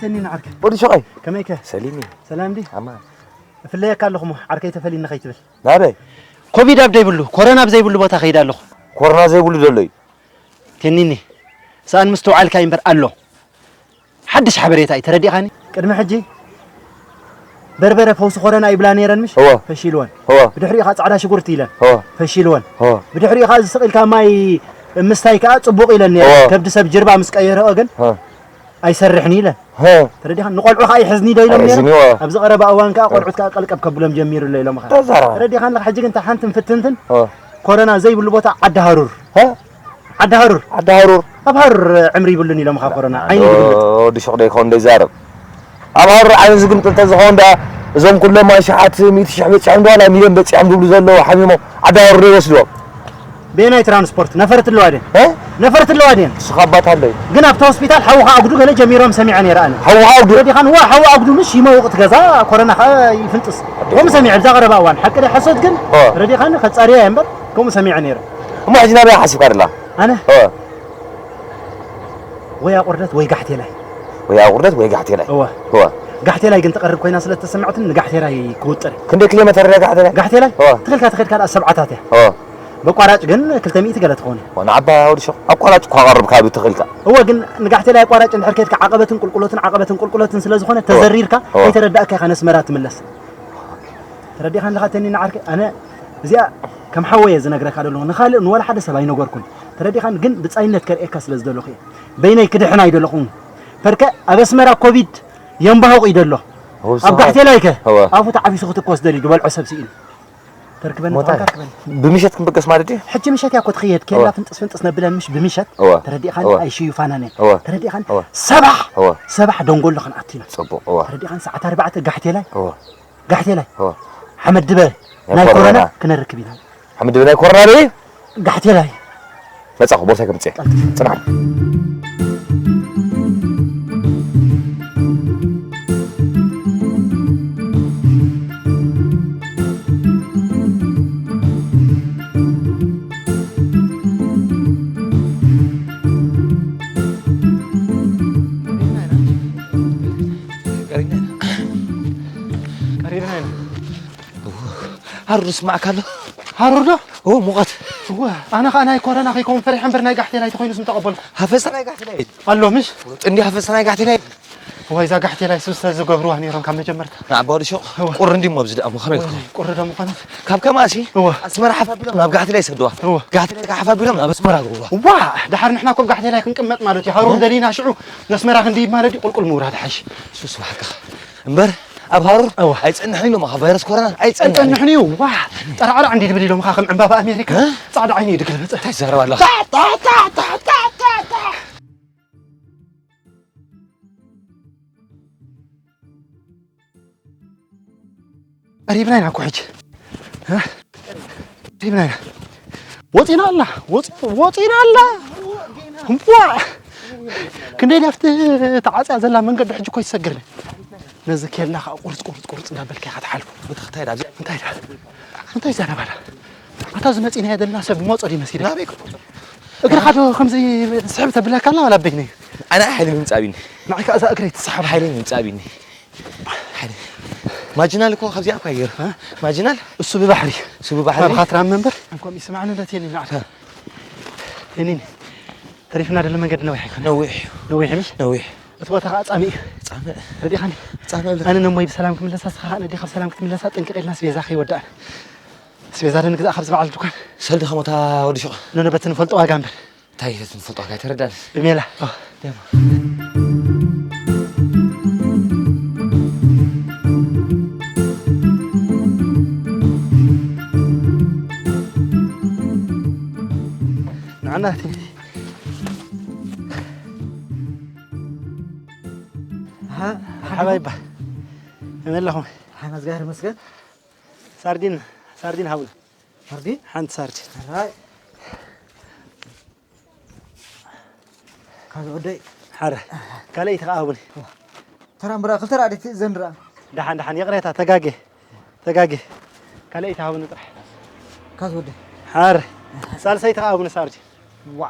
ተኒን ዓርከይ። ወዲ ሸቐይ። ከመይከ? ሰሊም እዩ። ሰላም ዲ? ኣማን። እፍለየካ ኣለኹ እሞ፣ ዓርከይ ተፈሊኒ ከይትብል። ናበይ? ኮቪድ ኣብ ዘይብሉ፣ ኮሮና ኣብ ዘይብሉ ቦታ ከይደ ኣለኹ። ኮሮና ዘይብሉ ዘሎ እዩ። ተኒኒ፣ ሰኣን ምስትውዓልካ እዩ እምበር ኣሎ። ሓድሽ ሓበሬታ እዩ፣ ተረዲእኻኒ? ቅድሚ ሕጂ በርበረ ፈውሲ ኮረና ይብላ ነይረን፣ ምሽ? እወ። ፈሺልወን። እወ። ብድሕሪኡ ኸዓ ጻዕዳ ሽጉርቲ ኢለን። እወ። ፈሺልወን። እወ። ብድሕሪኡ ኸዓ እዚ ስቕ ኢልካ ማይ ምስታይ ከኣ ጽቡቕ ኢለን ነይረን። እወ። ከብዲ ሰብ ጅርባ ምስ ቀየረኦ ግን እወ። ኣይሰርሕን ኢለን። እወ። ተረዲኻ? ንቖልዑ ኸዓ ይሕዝኒ ዶ ኢሎም ነይሮም? ኣይሕዝኒ፣ እወ። ኣብዚ ቀረባ እዋን ከኣ እወ። ቆልዑት ከኣ ቀልቀብ ከብሎም ጀሚሩ ኣሎ ኢሎም ኸዓ። ተዛረባ። ተረዲኻኒ? ሕጂ ግን እንተ ሓንቲ ፍትንትን እወ። ኮረና ዘይብሉ ቦታ ዓዲ ሃሩር። እወ። ዓዲ ሃሩር። ዓዲ ሃሩር። ኣብ ሃሩር ዕምሪ ይብሉን ኢሎም ኻ ኮሮና ዓይኒ ዶ ይብሉ። ወዲ ሹቕ ዶ ይኸውን ዶ ይዛረብ? ኣብ ሃሩር ዓይኒ ዝግምጥል ተዝኸውን ደኣ እዞም ኩሎም ኣሽሓት ሚእቲ ሽሕ በጺሖም ዶ ዋላ ሚልዮን በጺሖም ዝብሉ ዘለዉ ሓሚሞም ዓዲ ሃሩር ዶ ይወስድዎም? ብየናይ ትራንስፖርት? ነፈርቲ ኣለዋ ድየን? እ? ነፈርቲ ኣለዋ ድየን? ንሱ ካብ ባት ኣሎ እዩ። ግን ኣብቲ ሆስፒታል ሓውኻ ኣጉዱ ገለ ጀሚሮም ሰሚዐ ነይረ ኣነ። ሓውኻ ኣጉዱ? ረዲኻን ዋ ሓው ኣጉዱ ምሽ ይመውቕ እቲ ገዛ ኮሮና ኸ ይፍንጥስ። ከምኡ ሰሚዐ ብዛ ቀረባ እዋን። ሓቂ ዶ ሓሶት ግን ኦ። ረዲኻን ከጻርያ እየ እምበር ከምኡ ሰሚዐ ነይረ። እሞ ሕጂ ናበይ ሓሲብካ ደላ? ኣነ? ኦ። ወይ ኣቑርደት ወይ ጋሕቴላይ። ወይ ኣቑርደት ወይ ጋሕቴላይ። እወ። እወ። ጋሕቴላይ ግን ትቐርብ ኮይና ስለ ዝተሰማዕትኒ ንጋሕቴላይ ክውጥር። ክንደይ ኪሎ ሜተር እያ ጋሕቴላይ? ጋሕቴላይ? እወ። ትኽልካ ትኸድካ ደኣ ሰብዓታት እያ። እወ። በቋራጭ ግን ክልተ ሚእቲ ገለ ትኸውን እያ። ወ ንዓባ ወዲ ሸቕ ኣቋራጭ እኳ ቀርብ ካብ ትኽልካ። እወ፣ ግን ንጋሕቴላይ ኣቋራጭ እንድሕር ከድካ ዓቐበትን ቁልቁሎትን ዓቐበትን ቁልቁሎትን ስለ ዝኾነ እወ። ተዘሪርካ እወ። ከይተረዳእካ ኢኻ ነስመራ ትምለስ። ተረዲኻ ኣለኻ ተኒ ንዓርከይ? ኣነ እዚኣ ከም ሓወየ ዝነግረካ ዘለኹ፣ ንኻልእ ንወላ ሓደ ሰብ ኣይነገርኩን። ተረዲኻን ግን ብጻይነት ከርእየካ ስለ ዝደለኹ እየ። በይነይ ክድሕን ኣይደለኹን። ፐርከ ኣብ ኣስመራ ኮቪድ የንባሁቕ እዩ ደሎ። እወ፣ ኣብ ሰማይ። ጋሕቴላይከ? እወ። ኣፉ ተዓፊሱ ክትኮስ ደልዩ ዝበልዖ ሰብ ስኢኑ። ተርክበኒ ሞታ። ተኾንካ ርክበኒ። ብምሸት ክንበገስ ማለት ድዩ? ሕጂ ምሸት እያ እኮ ትኽየድ። ኬላ እወ። ፍንጥስ ፍንጥስ ነብለን ምሽ ብምሸት። እወ። ተረዲኻን እወ። ኣይሽዩፋናን እየን። እወ። ተረዲኻን እወ። ሰባሕ። እወ። ሰባሕ ደንጎሎ ክንኣቱ ኢና። ጽቡቕ። እወ። ተረዲኻን ሰዓት ኣርባዕተ ጋሕቴላይ። እወ። ጋሕቴላይ። እወ። ሓመድ ድበ ናይ ናይ ኮሮና። ኮሮና ክነርክብ ኢና። ሓመድ ድበ ናይ ኮሮና ድዩ? ጋሕቴላይ። መጻኹ፣ ቦርሳይ ከምጽእ። ጽናሕ። ቀሪብና ኢና። ሃሩር ስማዕካ ኣሎ። ሃሩር ዶ? ኦ፣ ሙቐት። እወ፣ ኣነ ኸኣ ናይ ኮረና ከይከውን ፈሪሐ እምበር ናይ ጋሕቴላይ ተኾይኑስ ምተቐበልኩ። ሃፈሳ ናይ ጋሕቴላይ። ኣሎ ምሽ? ጥንዲ ሃፈሳ ናይ ጋሕቴላይ። እዋይ፣ እዛ ጋሕቴላይ ሱስ ዝገብሩዋ ነይሮም ካብ መጀመርታ። ንዓባ ወዲ ሹቕ፣ እወ። ቁሪ እንዲሞ ኣብዚ ደኣ፣ ከመይ እወ፣ ትኸውን? ቁሪ ዶ ምኾነት? ካብ ከማሲ፣ እወ። ኣስመራ ሓፍ ኣቢሎም ናብ ጋሕቴላይ ይሰድዋ። እወ። ጋሕቴላይ ካብ ሓፍ ኣቢሎም ናብ ኣስመራ ግብዋ። ዋ፣ ደሓር ንሕና እኮ ኣብ ጋሕቴላይ ክንቅመጥ ማለት እዩ። ሃሩር እወ። ደሊና ሽዑ ነስመራ ክንድይብ ማለት እዩ፣ ቁልቁል ምውራድ ሓይሽ። ሱስ ባሕካ። እምበር ኣብ ሃሩር እወ። ኣይጸንሕን ኢሎም፣ ኣኻ ቫይረስ ኮሮና ኣይጸንሕን። ኣይጸንሕን እዩ። ዋ፣ ጠራዕራዕ እንዲ ድብል ኢሎም፣ ኻ ከም ዕምባባ ኣሜሪካ እ? ጻዕዳ ዓይኒ እዩ ድገልበጥ። እንታይ ትዛረብ ኣለኻ? ጣዕ፣ ጣዕ፣ ጣዕ። ቀሪብና ኢና እኮ ሕጂ። እ? ቀሪብና ኢና። ወጺና ኣላ፣ ወጺ-፣ ወጺና ኣላ። እምቧ! ክንደይ ድያ ኣብቲ ተዓጽያ ዘላ መንገዲ ሕጂ እኮ ይሰግርኒ። ነዚ ኬላ ኸኣ ቁርጽ፣ ቁርጽ፣ ቁርጽ እንዳበልካ ኢኻ ትሓልፎ። ብትኽታይ ዳብ እንታይ ዳ? እንታይ ይዛረብ ኣላ? ኣታ እዚ መጺናዮ ዘለና ሰብ መጾ ድዩ መሲሉ? ናበይ ክትቆጽር? እግርኻ ዶ ከምዚ ስሕብ ተብለካ ኣላ ዋላ በይነይ? ኣነ ሓይሊ ምምጻእ ቢኒ። ንዓይ ከኣ እዛ እግረይ ትስሓብ። ሓይሊ ምምጻእ ቢኒ። ሓይሊ። ማጅናል እኮ ካብዚኣ እኮ ኣየር። እ? ማጅናል? እሱ ብባሕሪ። እሱ ብባሕሪ? ናብኻ ትራም መንበር? እንኮም ይስማዕኒ ለት የኒ ንዓል። እ። የኒኒ። ተሪፍና ደሎ መንገዲ ነዊሕ ኣይኮነ። ነዊሕ እዩ። ነዊሕ ምሽ? ነዊሕ። እቲ ቦታ ኸዓ ጻሚ እዩ። ጻምእ። ረዲኻኒ? ጻምእ ብለካ። ኣነ ነሞይ ብሰላም ክምለሳ፣ ንስኻ ኸዓ ነዴኻ ብሰላም ክትምለሳ ጥንቅቕ ኢልና ኣስቤዛ ከይወዳእና። ኣስቤዛ ዶ ንግዛእ ካብዚ በዓል ድኳን? ሰልዲ ከሞታ ወዲ ሹቕ። ኖኖ በቲ ንፈልጦ ዋጋ እምበር። እንታይ ኢለ ትንፈልጦ ዋጋ ኣይተረዳእን። ብሜላ። ኦ። ደማ። ንዓና እቲ ሓ-፣ ሓባይባ። ከመይ ኣለኹም? ሓና እግዚኣብሔር ይመስገን። ሳርዲን፣ ሳርዲን ሃቡና። ሳርዲን? ሓንቲ ሳርዲን። ኣይ። ካዝ ወደይ። ሓረ። ካልኣይቲ ከኣ ሃቡኒ። ተራምብራ ክልተ ራእዲት ዘንድራ። ደሓን፣ ደሓን፣ ይቕሬታ፣ ተጋጌ። ተጋጌ። ካልኣይቲ ሃቡኒ ጥራሕ። ካዝ ወደይ። ሓረ። ሳልሳይቲ ከኣ ሃቡኒ ሳርዲን። ዋ።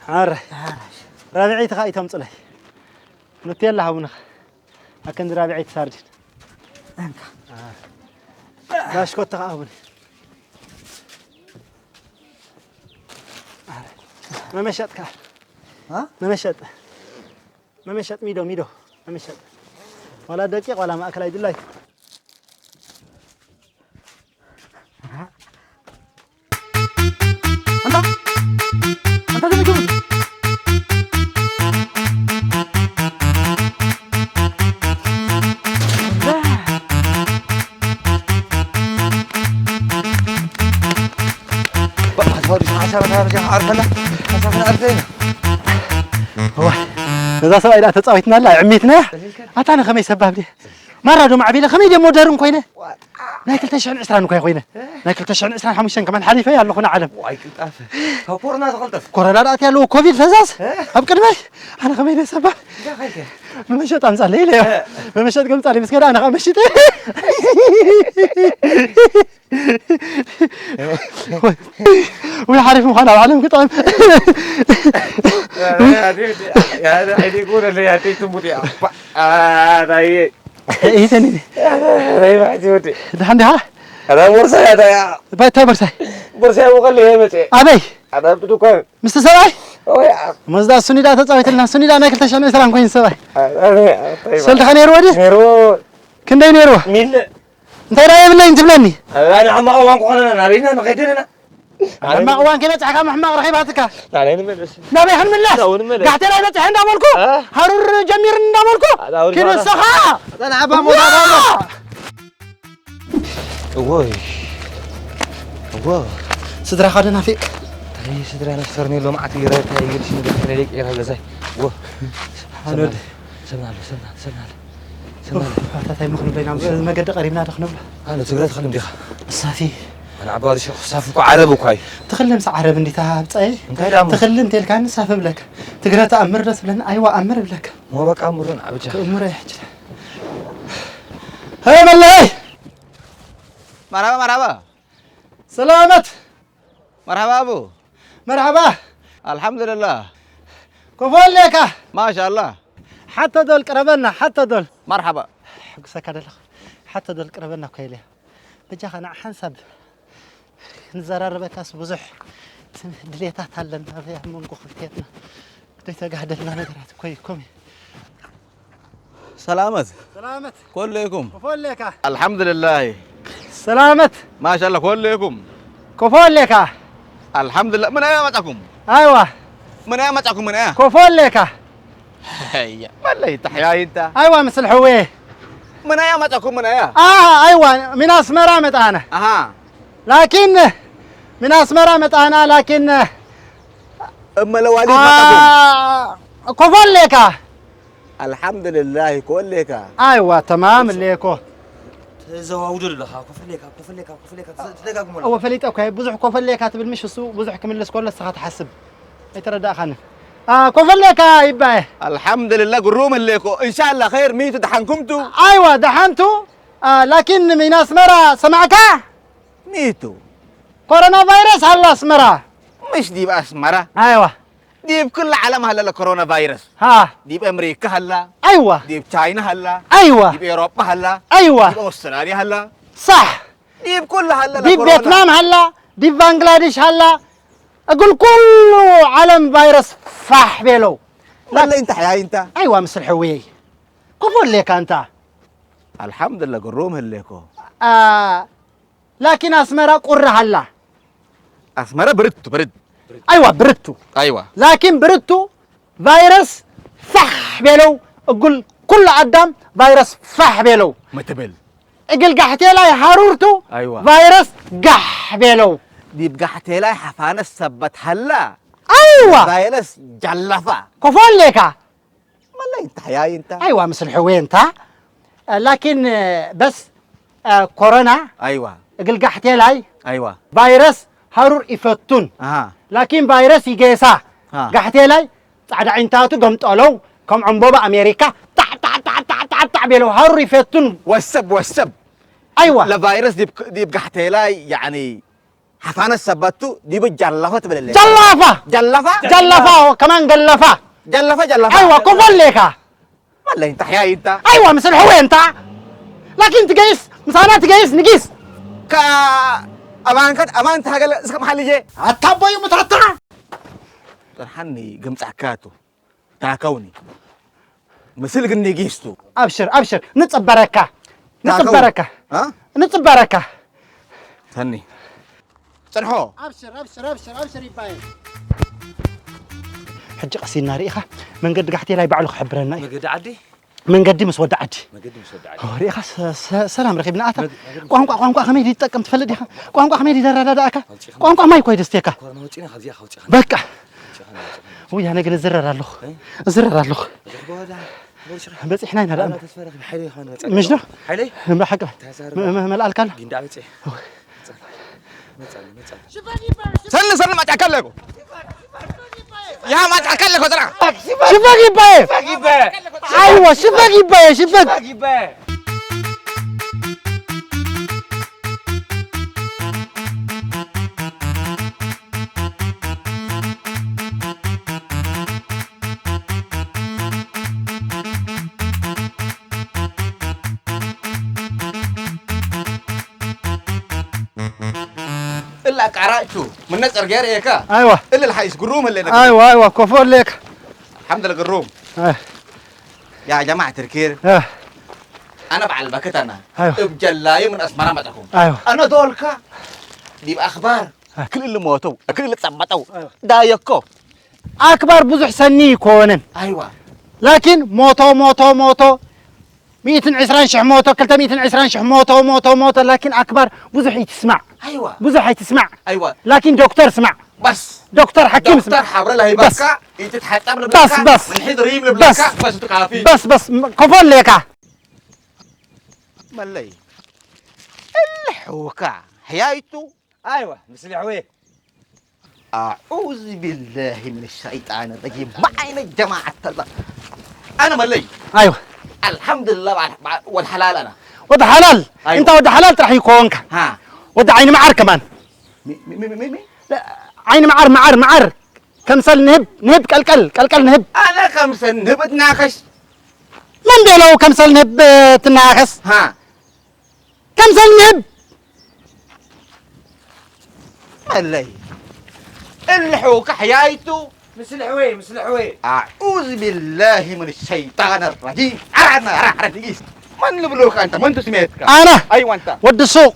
ሓረ። ሓረ። ራብዐይቲ ኸኣ ይተምጽለይ። ኑቴላ ሃቡንኻ። ኣከንዲ ራብዐይቲ ሳርዲን። ባሽኮት ተኸኣ ሃቡኒ። መመሸጥ ከኣ። እ? መመሸጥ። መመሸጥ ሚዶ፣ ሚዶ። መመሸጥ። ዋላ ደቂቕ፣ ዋላ ማእከላይ ድላይ። ኣንታ፣ ኣንታ ከመይ ትብል? በቃ፣ ተወዲሱ ሓሳብ፣ ሓሳብ፣ ሓሳብ፣ ዓርፈና። ሓሳብ፣ ዓርፈና። እዋ፣ ነዛ ሰብኣይ ደኣ ተጻዊትናላ፣ ዕሚትናያ። ኣታ፣ ንኸመይ ሰባብ ድየ? ማራ ዶ ማዕቢለ፣ ከመይ ድየ ሞደርን ኮይነ? ናይ ክልተ ሽሕን ዕስራን እኳ ኮይነ። ናይ ክልተ ሽሕን ዕስራን ሓሙሽተን ከማን ሓሊፈ ኣለኹ ንዓለም። ዋይ ቅልጣፈ። ካብ ኮሮና ትቐልጥፍ። ኮሮና ደኣ ኣትያ ኣለዎ፣ ኮቪድ ፈዛስ። እ? ኣብ ቅድመይ። ኣነ ከመይ ድየ ሰባብ? እንታይ ኸይከ? መመሸጥ ኣምጻለይ ኢለዮ። እ። መመሸጥ ገምጻለይ ምስ ከደ ኣነ ኸኣ መሽጠ። ወይ ሓሪፍ ምዃን ኣብ ዓለም ክጥዕም። ይተኒ። ደሓን ዲኻ? ኣረ ቦርሳይ ኣታ ያ። እንታይ ቦርሳይ? ቦርሳይ ወቀለ ይመጽእ። ኣበይ? ኣታ ብዱኳን። ምስቲ ሰብኣይ? ወይ ኣ- መዝዳ ሱኒዳ ተጻዊትልና። ሱኒዳ ናይ ክልተ ሽሕን ዕስራን ኮይኑ ሰብኣይ። ኣረ ኣታ ያ። ሰልድኻ ነይርዎ ድዩ? ነይርዎ። ክንደይ ነይርዎ? ሚለ። እንታይ ደኣ የብለይን ትብለኒ? ኣነ ሕማቕ እዋን ክኾነና ናበይና ንኸይድ ኣለና? ሕማቕ እዋን ከይበጽሐካ ምሕማቕ ረኺባትካ። ናበይ ክንምለስ? ናበይ ክንምለስ? ናበይ ክንምለስ? ጋሕቴላይ በጺሐ እንዳበልኩ፣ እ? ሃሩር ጀሚርኒ እንዳበልኩ፣ ኣታ ወዲ ኪድ ባታ። ንስኻ። ኣታ ንዓባ ሞታ ዋ! ባታ። እዎይ። እዎ። ስድራኻ ዶ ናፊቕ? እንታይ ስድራ ነሽ ፈርኔሎ መዓት ገይረ፣ እንታይ ገይርሽ ንገር ፈርኔሎ ገይረ ገዛይ። እዎ። ኣነ ወዲ ሰብና ኣሎ፣ ሰብና ኣሎ፣ ሰብና ኣሎ፣ ሰብና ኣሎ። ኣታ ታይ ምኽንብለና፣ መገዲ ቀሪብና ዶ ክንብሎ? ኣነ ትግረ ትኽልም ዲኻ? እሳፊ። ኣነ ዓባሪ ሸኽ ሳፍ እኮ ዓረብ እኮ እዩ። ትኽልምስ ዓረብ እንዲታ ብጻይ? እንታይ ደኣ እሞ? ትኽልም ተልካኒ ሳፍ እብለካ። ትግረ ተኣምር ዶ ትብለኒ? ኣይዋ ኣምር እብለካ። እሞ በቃ እምሩን ዓብጃ። ክእምሮ እየ ሕጂ። ሀይ መለይ! መርሃባ፣ መርሃባ። ሰላመት! መርሓባ ኣቡ። መርሓባ። ኣልሓምዱልላህ። ኮፎ ኣለካ። ማሻኣላህ። ሓቶ ዶል ቅረበና፣ ሓቶ ዶል። መርሓባ። ሕጉሰካ ደለኹ። ሓቶ ዶል ቅረበና እኮ ኢለ። በጃኻ ንዓ ሓንሳብ ክንዘራረበካስ ብዙሕ ድሌታት ኣለና ኣብ መንጎ ክልቴትና። ዘይተጋህደልና ነገራት እኮ ይኮም። ሰላመት። ሰላመት። ኮሎ ኢኩም? ኮፎ ኣለካ። ኣልሓምዱልላህ። ሰላመት። ማሻላ፣ ኮሎ ኢኩም? ኮፎ ኣለካ። ኣልሓምዱልላህ። ምን ኣያ መጻኩም? ኣይዋ። ምን ኣያ መጻኩም? ምን ኣያ? ኮፎ ኣለካ። ሀያ፣ መለይ ተሕያይ እንታ። ኣይዋ፣ ምስል ሕዌ። ምን ኣያ መጻኩም? ምን ኣያ? ኣሃ፣ ኣይዋ፣ ምን ኣስመራ መጣና። ኣሃ። ላኪን ምን ኣስመራ መጣና፣ ላኪን እመ ለዋሊት መጻኩም? አ-፣ ኮፎ ኣለካ። ኣልሓምዱልላህ፣ ኮሌካ። ኣይዋ፣ ተማም እሌኮ። ተዘዋውዶ ኣለኻ፣ ኮፈሌካ፣ ኮፈሌካ፣ ኮፈሌካ፣ ትዘ-፣ ትደጋግሞ ኣለኻ። እወ፣ ፈሊጠ እኮ፣ ብዙሕ ኮፈሌካ ትብል ምሽ፣ እሱ ብዙሕ ክምልስ ከሎ ንስኻ ትሓስብ። ኣይተረዳእኻንን። አ፣ ኮፈሌካ ይባየ። ኣልሓምዱልላህ፣ ግሩም እሌኮ። እንሻላ ኸይር፣ ሚቱ ደሓንኩምቱ? ኣይዋ፣ ደሓንቱ። አ፣ ላኪን ሚን ኣስመራ ሰማዕካ? ሚቱ። ኮሮና ቫይረስ ሃላ ኣስመራ። ምሽ ዲብ ኣስመራ? ኣይዋ። ዲብ ኩሉ ዓለም ሃላ ለኮሮና ቫይረስ። ሃ። ዲብ ኣምሪካ ሃላ። ኣይዋ። ዲብ ቻይና ሃላ። ኣይዋ። ዲብ ኤውሮጳ ሃላ። ኣይዋ። ዲብ ኣውስትራልያ ሃላ። ሳሕ። ዲብ ኩሉ ሃላ ዲብ ለኮሮና። ቬትናም ሃላ፣ ዲብ ባንግላዴሽ ሃላ። እግል ኩሉ ዓለም ቫይረስ ፋሕ ቤለው። ወለይ እንተ ሕያይ እንተ። ኣይዋ ምስል ሕውየይ። ኮፎ ሌካ እንታ። ኣልሓምዱሊላህ ግሩም ህሌኮ። አ፣ ላኪን ኣስመራ ቁሪ ሃላ። ኣስመራ ብርቱ፣ ብርድ። ኣይዋ፣ ብርቱ። ኣይዋ። ላኪን ብርቱ ቫይረስ ፋሕ ቤለው፣ እጉል ኩሉ ኣዳም ቫይረስ ፋሕ ቤለው። ምትብል። እግል ጋሕቴላይ ሃሩርቱ ኣይዋ። ቫይረስ ጋሕ ቤለው። ዲብ ጋሕቴላይ ሓፋነስ ሰበት ሃላ። ኣይዋ። ቫይረስ ጃላፋ። ኮፎ ሌካ። መለይ እንታ ሕያይ እንታ። ኣይዋ፣ ምስል ሕዌ እንታ። ላኪን በስ ኮሮና ኣይዋ። እግል ጋሕቴላይ ኣይዋ። ቫይረስ ሃሩር ይፈቱን። ኣሃ። ላኪን ቫይረስ ይጌሳ። ኣሃ። ጋሕቴላይ ጻዕዳ ዒንታቱ ገምጠለው፣ ከም ዕምቦባ ኣሜሪካ ጣዕ፣ ጣዕ፣ ጣዕ፣ ጣዕ፣ ጣዕ፣ ጣዕ ቤለው ሃሩር ይፈቱን። ወሰብ፣ ወሰብ። ኣይዋ። ለቫይረስ ዲብ፣ ዲብ ጋሕቴላይ፣ ያዕኒ፣ ሓፋነት ሰባቱ ዲብ ጃላፋ ትብለለ። ጃላፋ! ጃላፋ? ጃላፋ፣ ከማን ገላፋ። ጀለፈ ጀለፈ። ኣይዋ፣ ኮፈሌካ። መለይ እንታ ሕያይ እንታ። ኣይዋ፣ ምስል ሕወ እንታ። ላኪን ትገይስ፣ ምሳና ትገይስ ንጊስ። ከ ኣማንከት ኣማን ተሃገለ እስከ መሓልዬ። ኣታ ኣቦዩ ምታታ። ጥርሓኒ ግምጻካቱ። ታከውኒ። ምስል ግን ንጊስቱ። ኣብሽር፣ ኣብሽር፣ ንጽበረካ። ታከው። ንጽበረካ። አ? ንጽበረካ። ተኒ። ጽንሖ። ኣብሽር፣ ኣብሽር፣ ኣብሽር፣ ኣብሽር ይባየ። ሕጂ ቀሲና ርኢኻ፣ መንገዲ ጋሕቴላይ ባዕሉ ክሕብረና እዩ። መገዲ ዓዲ? መንገዲ ምስ ወዲ ዓዲ። መገዲ ምስ ወዲ ዓዲ። ኦ፣ ርኢኻ፣ ሰ-፣ ሰ-፣ ሰላም ረኺብና። ኣታ መገዲ፣ መገዲ ምስ ቋንቋ፣ ቋንቋ ከመይ ድዩ ዝጠቅም ትፈልጥ ዲኻ? ቋንቋ ከመይ ድዩ ዘረዳድኣካ? ኣውጺእኻ ቋንቋ ማይ እኮ እዩ ደስትየካ። ኮሮና ወጺና ካብዚኣ ካውጺኻ። በቃ። ኣውጺእኻ፣ ኣውጺእኻ። ውይ፣ ኣነ ግን እዝረር ኣለኹ። እ? እዝረር ኣለኹ። በዚሕ በወዳ፣ በወዳ ሽኻ። በጺሕና ኢና ደኣ። ኣና ተስፋ ረኺብ፣ ሓይሊ ይኾን መጻ። ምሽ ዶ? ሓይሊ? እምባ ሓቂ። ተዛረብ። መ-፣ መ-፣ መልኣልካ ኣሎ? ጊንዳ በጺሕ። እወ። መጻ፣ መጻ፣ መጻ። ሰኒ፣ ሰኒ፣ ማጫካ ኣለኮ። ያ ማጫካ ኣለኮ፣ ጥራ። ሽፈግ ይባየ። ሽፈግ ይባየ። ኣይዋ፣ ሽፈግ ይባየ፣ ሽፈግ። ሽፈግ ይባየ። እላ ቃራጩ፣ ምነ ጸርገር ኤካ። ኣይዋ። እልል ሓይስ ግሩም እለ ነገር። ኣይዋ፣ ኣይዋ፣ ኮፎ ሌክ። ሓምድ ለግሩም። ኣይ። ያ ጀማዓ ትርኪር። ያ። ኣነ በዓል በክተና። ኣይዋ። እብ ጀላዩ ምን ኣስመራ መጣኩም። ኣይዋ። ኣነ ዶልካ ዲብ ኣኽባር። ኣይ። ክልል ሞተው፣ ክልል ጸመጠው። ኣይዋ። ዳየኮ። ኣክባር ብዙሕ ሰኒ ይኮነን። ኣይዋ። ላኪን ሞቶ፣ ሞቶ፣ ሞቶ፣ ሚእትን ዕስራን ሽሕ ሞቶ፣ ክልተ ሚእትን ዕስራን ሽሕ ሞቶ፣ ሞቶ፣ ሞቶ፣ ላኪን ኣክባር ብዙሕ ይትስማዕ። ኣይዋ። ብዙሕ ኣይትስማዕ። ኣይዋ። ላኪን ዶክተር ስማዕ። በስ። ዶክተር ሓኪም ዶክተር ስማዕ። ሓብረ ለሂበካ፣ በስ። ይትትሓጠብ ልብለካ፣ በስ፣ በስ። ምንሒት ሪም ልብለካ፣ በስ። በስ ትካፊ። በስ፣ በስ፣ ም-፣ ኮፎ ሌካ። መለይ። እልሕውካ፣ ሕያይቱ፣ أيوة، مسلح وين؟ أعوذ بالله من الشيطان الرجيم. ما عين الجماعة الله. أنا ملي. أيوة. الحمد لله، وال-، والحلال أنا. ود حلال. أيوة. أنت ود حلال راح يكونك. ها. ود عين معر كمان. مي-، مي-، مي-، مي-، مي؟ لا، عين معر، معر، معر. كمسل نهب، نهب قلقل، قلقل نهب. أنا كمسل نهب تناقش. من بيلو كمسل نهب، آه، تناقش؟ ها. كمسل نهب. ملي. الحوك حيايتو. مسلح وين؟ مسلح وين؟ أعوذ بالله من الشيطان الرجيم. أرعنا، أرع، أرع، نجيس. من نبلوك أنت؟ من تسميتك؟ أنا. أيوة أنت. ود السوق.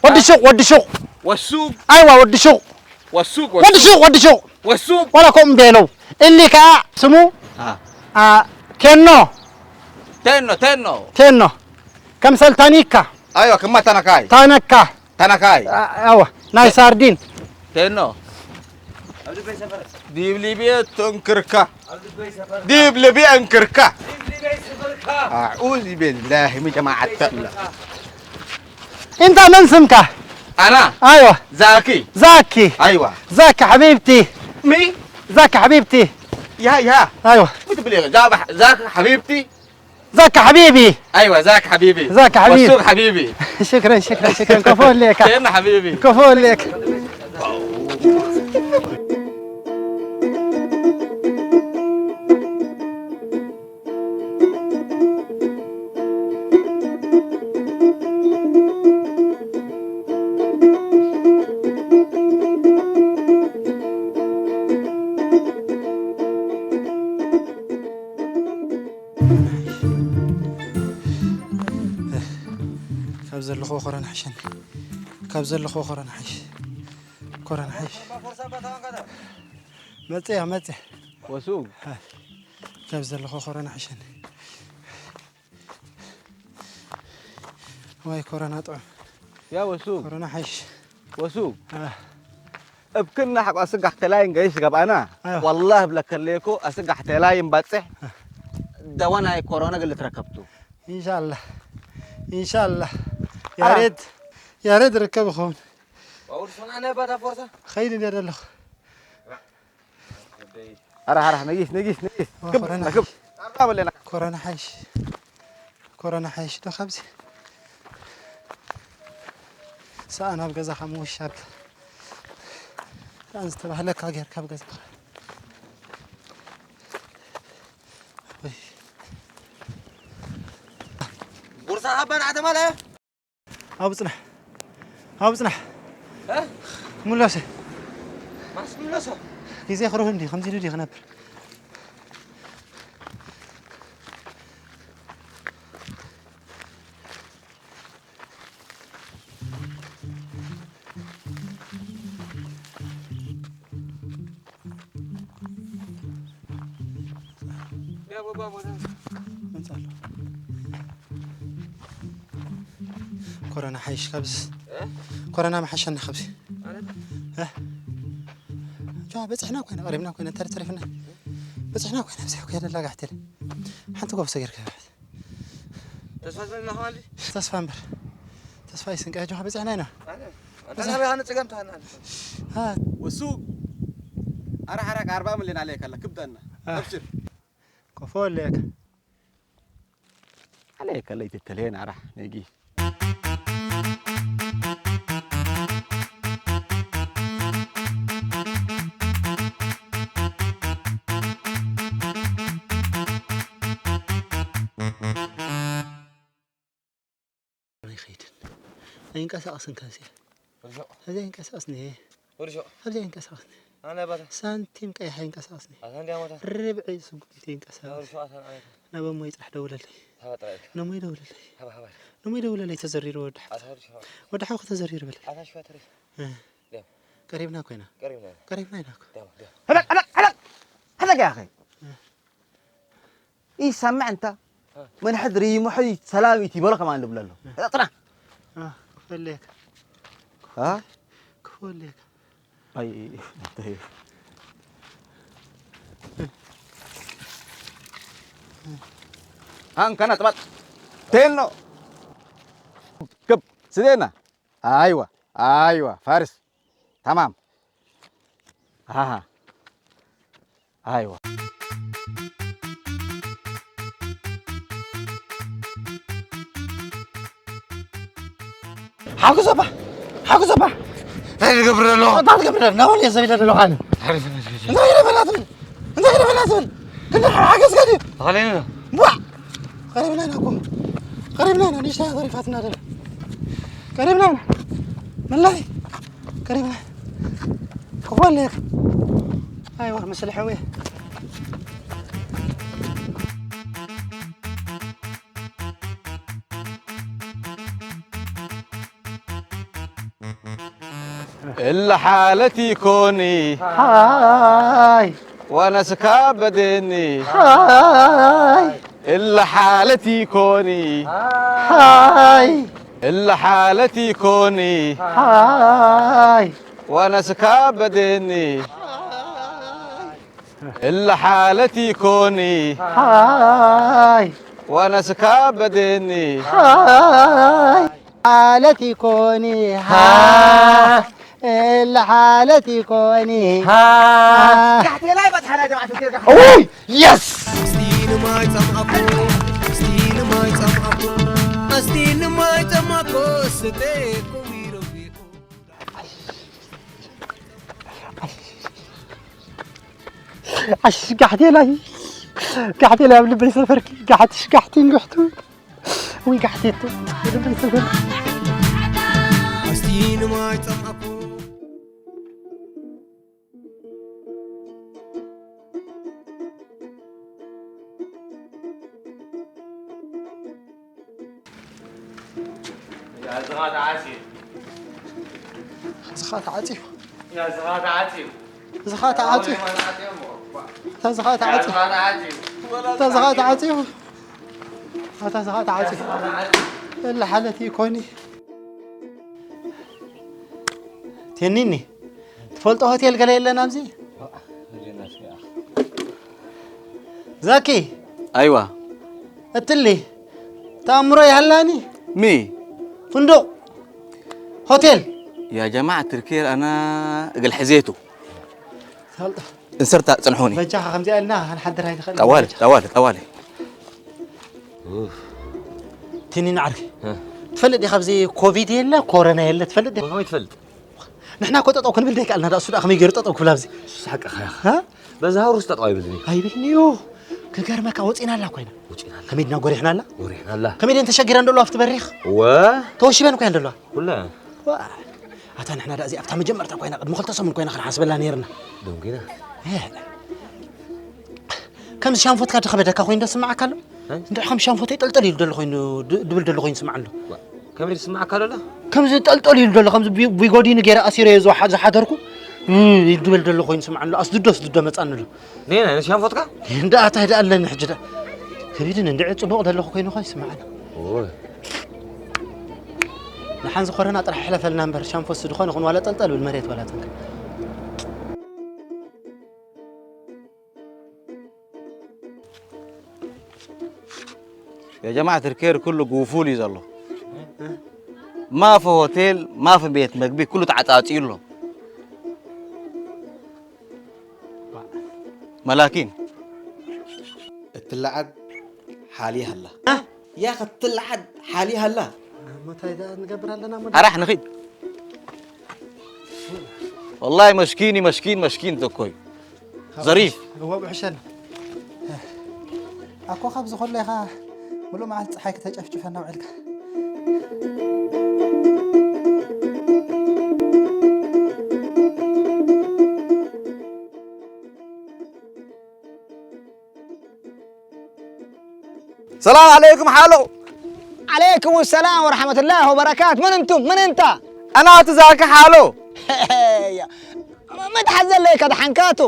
ود ها؟ السوق، ود السوق. والسوق؟ أيوة، ود السوق. والسوق، ود والسوق. السوق، ود السوق. والسوق. ولا كوم بيلو. اللي كا سمو؟ ها. آه، كنو. تنو، تنو. تنو. كمسل تانيكا. أيوة، كما تنكاي. تنكا. تنكاي. آه، أيوة. ناي ساردين. تنو. ديب ليبيا تنكركا. ديب ليبيا انكركا. أعوذ بالله من جماعة الله. أنت من سمك؟ أنا؟ أيوة. زاكي. زاكي. أيوة. زاكي حبيبتي. مي؟ زاكي حبيبتي. يا، يا. أيوة. متبلغ. زاك حبيبتي. زاكي حبيبي. أيوة، زاك حبيبي. زاكي حبيبي. والسوق حبيبي. شكرًا، شكرًا، شكرًا. كفو لك. كأنه حبيبي. كفو لك. ካብ ዘለኹዎ ኮረና ሓይሸኒ። ካብ ዘለኹዎ ኮረና ሓይሽ። ኮረና ሓይሽ። መጽያ፣ መጽያ። ወሱ። ካብ ዘለኹዎ ኮረና ሓይሸኒ። ዋይ ኮረና ጥዑም። ያ ወሱ። ኮረና ሓይሽ። ወሱ። አ። እብክና ሓቋ ስጋሕ ተላይን ገይሽ ገብኣና። ኣዮ። ወላሂ ብለከሌኮ ኣስጋሕ ተላይን ባጽሕ ደወናይ ኮሮና ግል ትረከብቱ። ኢንሻላህ። ኢንሻላህ። ኣራ። ያሬድ፣ ያሬድ ርከብ ይኸውን። ባቡር ሶና ነህ ባታ ፎርሳ? ኸይድ እንደ ደለኹ። ኣራ፣ ኣራ፣ ነጊስ፣ ነጊስ፣ ነጊስ። ዋ፣ ክብ፣ ኮረና ክብ። ሓይሽ። ኣራ በለና። ኮረና ሓይሽ። ኮረና ሓይሽ ዶ ካብዚ? ሰኣን ኣብ ገዛኻ ምውሻብ። ሰኣን ዝተባህለካ ጌርካ ኣብ ገዛኻ። ቁርሳ ሃባና ኣተማለ። ኣብኡ ጽናሕ። ኣብኡ ጽናሕ። እ? ምለሰ። ማስ ምለሶ። ግዜ ክረኽብ እንዲ፣ ከምዚ ኢሉ ድዩ ክነብር? መጽእ ኣሎ። ኮሮና ሓይሽ ካብዚ። እ? ኮሮና መሓሸና ካብዚ። ማለት? እ? ጃ በጽሕና ኮይና፣ ቀሪብና ኮይና፣ እንተ ተሪፍና። በጽሕና ኮይና፣ ብዛሕ ኮይና፣ ላጋሕተለ። ሓንቲ ጎብሰ ጌርካ። ተስፋ ዘለና ኸማሊ? ተስፋ እምበር። ተስፋ ይስንቀ፣ ጃ በጽሕና ኢና። ኣነ፣ ኣነ ናበይ ሃነ ጽገም ተሃና። እ። ወሱ። ኣራ ሓራ ኣርባ ሚልዮን ኣለካ፣ ክብደና። እ። ኣብሽር። ኮፎ ኣለካ። عليك اللي تتلهين عرح نيجي. ኣይኸይድን። ኣይንቀሳቐስን ካብዚ። ርሾቕ። ኣብዚ ኣይንቀሳቐስን እየ። ርሾቕ። ኣብዚ ኣይንቀሳቐስን እየ። ኣነ ባታ። ሳንቲም ቀይሕ ኣይንቀሳቐስን እየ። ኣታ እንዲያ ማታ። ርብዒ ስጉሚት ኣይንቀሳቐስን። ርሾቕ ኣታ ኣነ። ናብ እሞይ ጥራሕ ደውለለይ። ሃባ ጥራይ። ነሞይ ደውለለይ። ሃባ፣ ሃባ። ነሞይ ደውለለይ ተዘሪሩ ወዲ ሓው። ኣታ ርሾቕ። ወዲ ሓው ከተዘሪሩ በለለይ። ኣታ ሽዋ ተረሽ። እ። ደም። ቀሪብና ኮይና። ቀሪብና። ቀሪብና ኢና እኮ። ደም፣ ደም። هذا، هذا، هذا، هذا يا أخي. እ። ይሰምዕ እንታ። እ። መን ሕድሪ ይምሑ ሰላም ይትበሎ ከማን ልብለሎ። እ። ጥራ። እ፣ ክፈለየካ። እ? ክፈለየካ። ኣይ፣ እንታይ እዩ? ኣን ከና ጥባጥ። ቴኖ። ክብ፣ ስዴና። ኣይዋ፣ ኣይዋ፣ ፋርስ። ተማም። ኣሃ። ኣይዋ። ሓጉሰባ፣ ሓጉሰባ። እንታይ ትገብር ዘሎ? እንታይ ትገብር ዘሎ? ናበል እየ ዘቢለ ዘለኹ ኣነ። እንታይ ኢለ በላ ትብል? እንታይ ኢለ በላ ትብል? ክንዲ ሓገዝካ ድዩ? ተኸለኒ ዶ? ቧዕ! ቀሪብና ኢና እኮ። ቀሪብና ኢና፣ ንእሽተይ ተሪፋትና ደላ። ቀሪብና ኢና። መላይ። ቀሪብና። ክኾን ለይክ። ኣይዋ፣ ምስሊ ሕውየ። እለ ሓለቲ ኮኒ። ሃይ። ወነስካ በደኒ። ሃይ። እለ ሓለቲ ኮኒ። ሃይ። እለ ሓለቲ ኮኒ። ሃይ። ወነስካ በደኒ። እለ ሓለቲ ኮኒ። ሃይ። ወነስካ በደኒ። ሃይ። ሓለቲ ኮኒ። ሃ። እለ ሓለቲ ኮኒ። ሃ። ታሕቲ ላይ በጽሓና ጀማዓት ጌርካ። ኡይ! የስ! እስቲ ንማይ ጸምኣኩም፣ እስቲ ንማይ ጸምኣኩም፣ እስቲ ንማይ ጸምኣኩም፣ ስቴኩም ይረቢኩም። ዓሽ ጋሕቴላይ፣ ጋሕቴላይ ኣብ ልበይ ሰፈርኪ፣ ጋሕትሽ ጋሕቲ እንግሕቱ፣ ወይ ጋሕቴቱ፣ ኣብ ልበይ ሰፈርኪ። እስቲ ንማይ ጸምኣኩም። ያ፣ እዚ ኸኣ ተዓጽዩ። እዚ ኸኣ ተዓጽዩ። ያ፣ እዚ ኸኣ ተዓጽዩ። እዚ ኸኣ ተዓጽዩ። ኣታ እዚ ኸኣ ተዓጽዩ። ኣታ እዚ ኸኣ ተዓጽዩ። ኣታ እዚ ኸኣ ተዓጽዩ። እለ ሓለቲ ኮኒ። ቴኒኒ፣ ትፈልጦ ሆቴል ገለ የለን ኣብዚ? ዛኪ። ኣይዋ። እትሊ፣ ተኣምሮ ይሃላኒ። ሚ? ፍንዱቕ፣ ሆቴል። يا جماعة الخير، أنا እግል ሕዜቱ። ትፈልጦ። እንሰርታ ጽንሑኒ። በጃኻ ከምዚኣ ኢልና ክንሓድር ኣይንኽእል። ጠዋሊ፣ ጠዋሊ፣ ጠዋሊ። ቲኒን ዓርኪ። እ። ትፈልጥ ዲኻ ኣብዚ ኮቪድ የለ፣ ኮሮና የለ፣ ትፈልጥ ዲኻ? ከመይ ትፈልጥ? ንሕና እኮ ጠጠው ክንብል ደይከኣልና፣ ዳኣ እሱ ዳኣ ከመይ ገይሩ ጠጠው ክብል ኣብዚ? እሱስ ሓቅኻ ኢኻ። እ? በዛ ሃሩስ ጠጠው ኣይብልን እዩ። ኣይብልን እዩ። ንገርመካ ወፂናላ ኮይና። ወፂናላ። ከመይ ድና ጎሪሕናላ? ጎሪሕናላ። ከመይ ድን ተሸጊረን ደሎ ኣብቲ በሪኽ? ወ ተወሺበን ኮይን ደሎ። ኩለ። ኣታ ንሕና ዳ እዚኣ ኣብታ መጀመርታ ኮይና ቅድሚ ክልተ ሰሙን ኮይና ክንሓስበላ ነይርና። ደንጉና። ከምዚ ሻንፎትካ ድኸበደካ ኮይኑ ዶ ስምዓካ ኣሎ? እንድዒ ከም ሻንፎተይ ጠልጠል ኢሉ ደሎ ኮይኑ ድብል ደሎ ኮይኑ ስምዓ ኣሎ። ከመይ ዝስምዓካ ኣሎ? ከምዚ ጠልጠል ኢሉ ደሎ ከምዚ ቢጎዲኒ ገይረ ኣሲረዮ ዝሓደርኩ ድብል ደሎ ኮይኑ ስምዓ ኣሎ። ኣስድዶ ኣስድዶ መጻኒ ኣሎ። ኔና ነሻንፎትካ? እንዳ ኣታ ሄዳ ኣለኒ ሕጂ ዳ። ከቢድን እንድዒ ጽቡቕ ደለኹ ኮይኑ ኸ ይስምዓኒ። ንሓን ዝኾረና ጥራሕ ሕለፈልና እምበር ሻንፎስ ዝኾነ ኹን ዋላ ጠልጠል ብል መሬት ዋላ ተንክል። يا جماعة الخير كله قفول يزلو. ما في هوتيل، ما في بيت مقبي، كله تعطاطي له. ملاكين. اتلعد حالي هلا. يا اخي اتلعد حالي هلا. أراح نخيد. والله مشكيني مشكين مشكين تكوي. ظريف. እወ ውሕሸን ኣኮ ካብዚ ከሎ ኢኻ ሙሉእ መዓልቲ ፀሓይ ከተጨፍጭፈና ውዕልካ። ሰላም ዓለይኩም ሓሎ። ዓለይኩም ሰላም ወረሕመቱላህ ወበረካት። መን እንቱም? መን እንታ? ኣና ትዛኪ ሓሎ። መድሓት ዘለይካ ደሓንካቱ?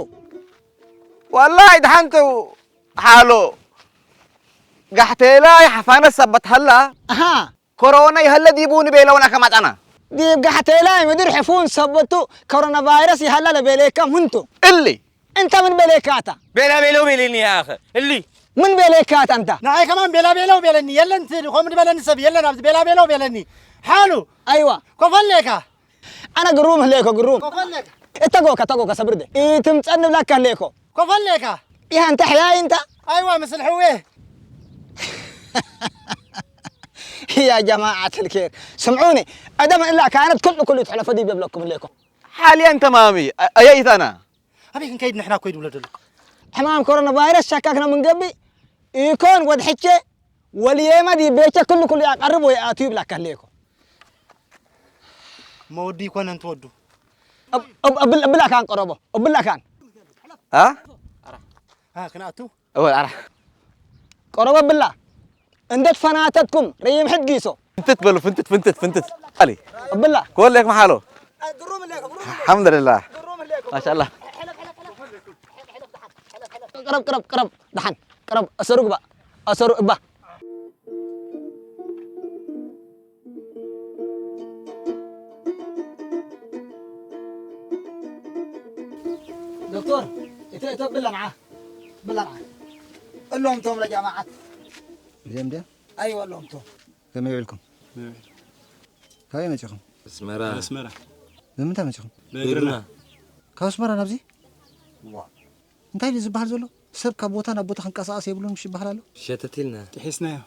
ወላሂ ደሓንቱ ሓሎ። ጋሕቴላይ ሓፋነ ሰበት ሃላ። ኣሃ። ኮሮና ይሀለ ዲቡ ንቤለውና ከማጣና። ዲብ ጋሕቴላይ ምድር ሕፉን ሰበቱ ኮሮና ቫይረስ ይሃላ ለቤሌካ ምንቱ። እሊ። እንተ ምን በሌካ ኣታ? ቤላ ቤለው ቤሌኒ ያኸ እሊ። ምን በሌካ ኣታ እንታ? ንዓይ ከማን ቤላ ቤለው ቤለኒ የለን ትል ኾም ድበለኒ ሰብ የለን ኣብዚ ቤላ ቤለው ቤለኒ ሓሉ ኣይዋ ኮፈሌካ ኣነ ግሩም ህሌኮ ግሩም ኮፈሌካ እተጎካ ተጎካ ሰብርደ ኢትምፀን ብላካ ህሌኮ ኮፈሌካ ይሃ እንተ ሕያይ እንታ ኣይዋ ምስል ሕዌ يا جماعة الخير سمعوني أدم إلا كانت كل كل تحلف دي بيبلكم لكم ሓልያ እንተማሚ ኣየይታና ኣበይ ክንከይድ ንሕና እኮ ይድብሎ ደለኩ ሕማም ኮሮና ቫይረስ ሸካክና ምንገቢ ኢኮን ወድሕቼ ወልየመ ዲ ቤቸ ክሉ ክሉ ያቀርብ ወይ ኣቱ ይብላካ ኣለኮ መወዱ ይኮነ እንትወዱ እብላ ካን ቀረቦ እብላ ካን ክንኣቱ እወ ኣራ ቀረቦ እብላ እንዴት ፈናተትኩም ረይም ሕድ ጊሶ ፍንትት በሉ ፍንትት ፍንትት ፍንትት ኣሊ እብላ ኮሌክ መሓሎ الحمد لله ما شاء الله ቅረብ ቅረብ ቅረብ ደሓን ቅረብ ኣሰሩ ግባ ኣሰሩ እባ ዶክተር እተ እተ ብላ ንዓ ብላ ንዓ እሎም ቶም ለጃማዓት እዚኦም ድያ ኣይወ እሎም ቶም ከመይ ውዕልኩም? ካበይ መጺኹም? ኣስመራ። ኣስመራ። ብምንታይ መጺኹም? ብእግርና። ካብ ኣስመራ ናብዚ? እንታይ ድዩ ዝበሃል ዘሎ? ሰብ ካብ ቦታ ናብ ቦታ ክንቀሳቐስ የብሉን ምሽ ይበሃል ኣሎ? ሸተት ኢልና። ጥሒስናዮ።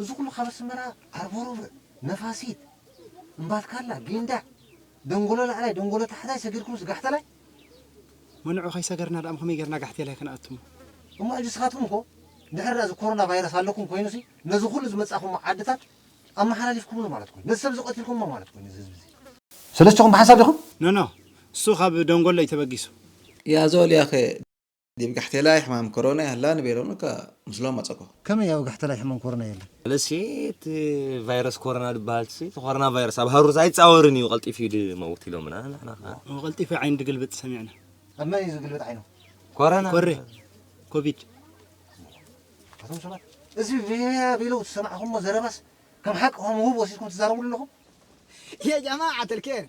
እዚ ኩሉ ካብ ኣስመራ ዓርቦሮብዕ፣ ነፋሲት፣ እምባትካላ፣ ጊንዳዕ፣ ደንጎሎ ላዕላይ፣ ደንጎሎ ታሕታይ ሰጊርኩም ዝጋሕተላይ? መን ንዑ ከይሰገርና ደኣ ከመይ ጌርና ጋሕቴላይ ክንኣቱ? እሞ ሕጂ ንስኻትኩም እኮ ድሕሪ እዚ ኮሮና ቫይረስ ኣለኩም ኮይኑሲ ነዚ ኩሉ ዝመጻኹሞ ዓድታት ኣመሓላሊፍኩምሉ ማለት ኮይኑ ነዚ ሰብ እዚ ቀቲልኩሞ ማለት ኮይኑ ነዚ ህዝቢ እዚ። ሰለስተኹም ብሓንሳብ ዲኹም? ኖ ኖ እሱ ካብ ደንጎሎ እዩ ተበጊሱ። ያዞል ያኸ ዲብ ጋሕቴላይ ሕማም ኮሮና ይሃላ ንቤሎምካ ምስሎም መጸኮ። ከመይ ኣብ ጋሕቴላይ ሕማም ኮሮና የለን? ለሲ እቲ ቫይረስ ኮሮና ዝበሃል ሲ እቲ ኮሮና ቫይረስ ኣብ ሃሩር ኣይጻወርን እዩ ቀልጢፉ እዩ ድመውት ኢሎምና ንሕና ከኣ። ቀልጢፉ ዓይኑ ድግልብጥ ሰሚዕና። ኣብ መን እዩ ዝግልብጥ ዓይኑ? ኮረና። ኮሬ። ኮቪድ። ኣቶም ሰባት እዚ ቬያ ቢለው ዝሰማዕኹሞ ዘረባስ ከም ሓቂ ከም ውብ ወሲድኩም ትዛረቡሉ ኣለኹም? የጀማዓት ልኬር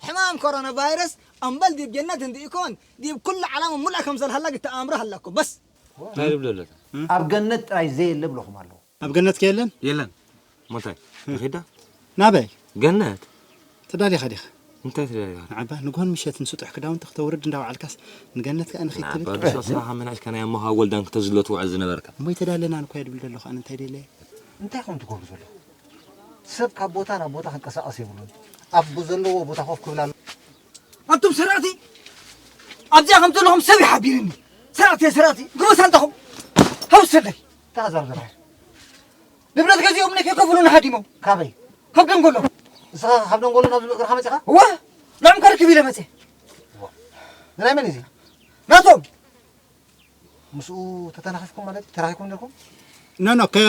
ሕማም ኮሮና ቫይረስ ኣምበል ዲብ ጀነት እንዲ ኢኮን ዲብ ኩሉ ዓላም ሙሉእ ከም ዘልሃላ ግተኣምሮ ሃላኮ በስ። እንታይ ልብሎ ኣሎ? ኣብ ገነት ጥራይ ዘየለ ብለኹም ኣለኹ። ኣብ ገነት ከየለን? የለን። ሞታይ ንኺዳ ናበይ? ገነት። ተዳሊኻ ዲኻ? እንታይ ተዳሊኻ? ንዓባ ንጎን ምሸትን ስጡሕ ክዳውንቲ ክተውርድ እንዳወዓልካስ ንገነት ከኣ ንኺድ ትብል? ንዓባ ንሶ ስራኻ መናእሽካ ናይ ኣሞኻ ወልዳን ክተዝሎ ትውዕል ዝነበርካ። እሞ ይተዳለና ንኮ እየ ድብል ዘለኹ ኣነ እንታይ ደለየ? እንታይ ኹም ትገብሩ ዘለኹም? ሰብ ካብ ቦታ ናብ ቦታ ክንቀሳቐስ የብሉን። ኣብ ዘለዎ ቦታ ኮፍ ክብል ኣሎ። ኣንቱም ሰራእቲ ኣብዚኣ ከም ዘለኹም ሰብ ይሓቢርኒ። ስራእቲ፣ ስራእቲ፣ ግቡ ሳንጣኹም። ሃው ሰደይ። ተዛርዝር። ንብረት ገዚኦም ነይ ከይከፍሉና ሃዲሞም። ካበይ? ካብ ደንጎሎ። ንስኻ ካብ ደንጎሎ ናብዚ እግርኻ መጺኻ? እወ፣ ንዕም ከርክብ ኢለ መጽየ። እዋ። ንናይ መን እዩ እዚ? ናቶም። ምስኡ ተተናኺፍኩም ማለት እዩ? ተራኺብኩም ነርኩም? ኖ፣ ኖ፣ ከ-፣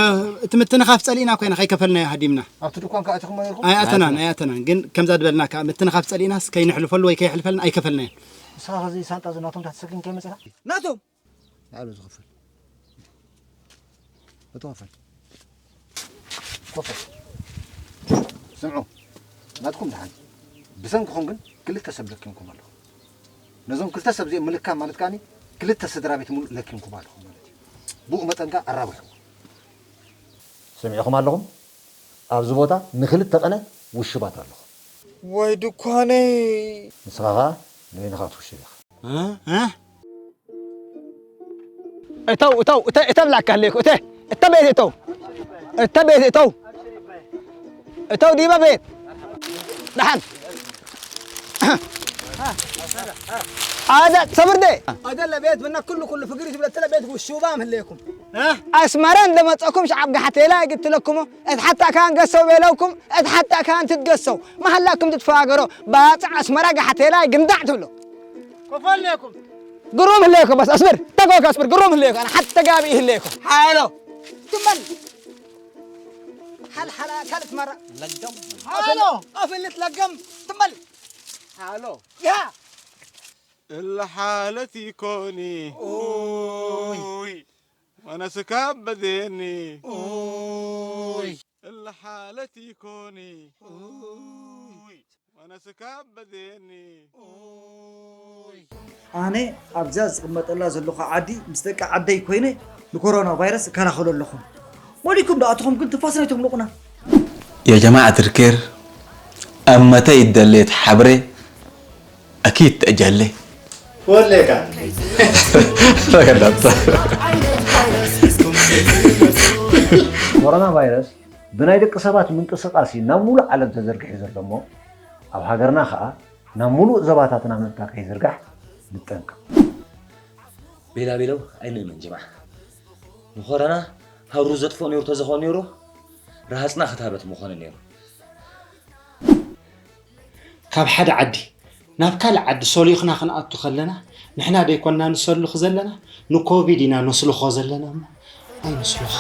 እቲ ምትንኻፍ ጸሊእና ኮይና ከይከፈልናዮ ሃዲምና። ኣብቲ ድኳን ከኣ ኣቲኹም ነርኩም? ኣይኣተናን፣ ኣይኣተናን። ግን ከምዛ ዝበልና ከኣ ምትንኻፍ ጸሊእናስ ከይንሕልፈሉ ወይ ከይሕልፈልና ኣይከፈልናዮን። ንስኻ ኸዚ ሳንጣ እዚ ናቶም ትሕቲ ሰኪን ከይመጺኻ? ናቶም። ንዓሉ ዝኽፈል። እቶ ኸፈል። ኮፈል። ስምዑ። ናትኩም ደሓን። ብሰንክኹም ግን ክልተ ሰብ ለኪምኩም ኣለኹም። ነዞም ክልተ ሰብ እዚኦም ምልካም ማለት ከኣኒ ክልተ ስድራ ቤት ሙሉእ ለኪምኩም ኣለኹም ማለት እዩ። ብኡ መጠን ከኣ ኣራብሕዎ። ሰሚዕኹም ኣለኹም? ኣብዚ ቦታ ንኽልተ ቀነ ውሹባት ኣለኹም። ወይ ድኳነይ። ንስኻ ኸኣ ንበይንኻ ክትውሽብ ኢኻ። እ? እ? እተው፣ እተው፣ እተ-፣ እተ ብላካ ህለይኩ፣ እተ፣ እተ ቤት እተው። እተ ቤት እተው። እተው ዲበ ቤት። ደሓን። ኣደ ሰብርደ። ኣደለ ቤት ብና ኩሉ ኩሉ ፍግሪ ትብለ እተለ ቤት ውሹባ ምህለይኩም። ኣስመራ እንደመጸኩም ሸዓብ ጋሓቴላ ይግትለኩሞ። እትሓታ ካን ገሰው ቤለውኩም፣ እትሓታ ካን ትትገሰው። መሃላኩም ትትፈጋገሮ። ባጽዕ ኣስመራ ጋሓቴላ ይግንዳዕ ትብሎ። ኮፈለኩም። ግሩም ህለየኮ በስ ኣስብር፣ ተጎካ ኣስብር፣ ግሩም ህለየኮ፣ ኣነ ሓቲ ተጋቢ ህለየኮ። ሓሎ። ትመል። ሓል ሓላ ካልት መራ። ለገም። ሓሎ። ኣፍልት ለገም። ትመል። ሓሎ። ያ። እለ ሓለት ይኮኒ። ኡይ። ወነስካ በደኒ። ኡይ። እለ ሓለት ይኮኒ። ኡይ። ወነስካ በደኒ። ኣነ ኣብዛ ዝቕመጠላ ዘለኹ ዓዲ ምስ ደቂ ዓደይ ኮይነ ንኮሮና ቫይረስ እከላኸሎ ኣለኹ። ሞሊኩም ዶ ኣትኹም ግን ትንፋስ ናይቶም ልቑና። يا جماعة الخير، أما تيدليت حبري، أكيد تأجلي. ወለካ። ፈቀዳት። ኮሮና ቫይረስ ብናይ ደቂ ሰባት ምንቅስቓስ እዩ ናብ ሙሉእ ዓለም ተዘርጊሑ ዘሎ እሞ፣ ኣብ ሃገርና ኸኣ ናብ ሙሉእ ዞባታትና ምእንታ ከይዝርጋሕ ንጠንቀቕ። ቤላ ቤለው ኣይንእመን ጅማዕ። ንኾረና ሃሩ ዘጥፍኦ ነይሩ ተዘኾ ነይሩ፣ ረሃፅና ክታበት ምኾነ ነይሩ። ካብ ሓደ ዓዲ ናብ ካልእ ዓዲ ሶሊኽና ክንኣቱ ከለና፣ ንሕና ደይኮንና ንሰልኽ ዘለና፣ ንኮቪድ ኢና ነስልኾ ዘለና እሞ ኣይንስልኾ።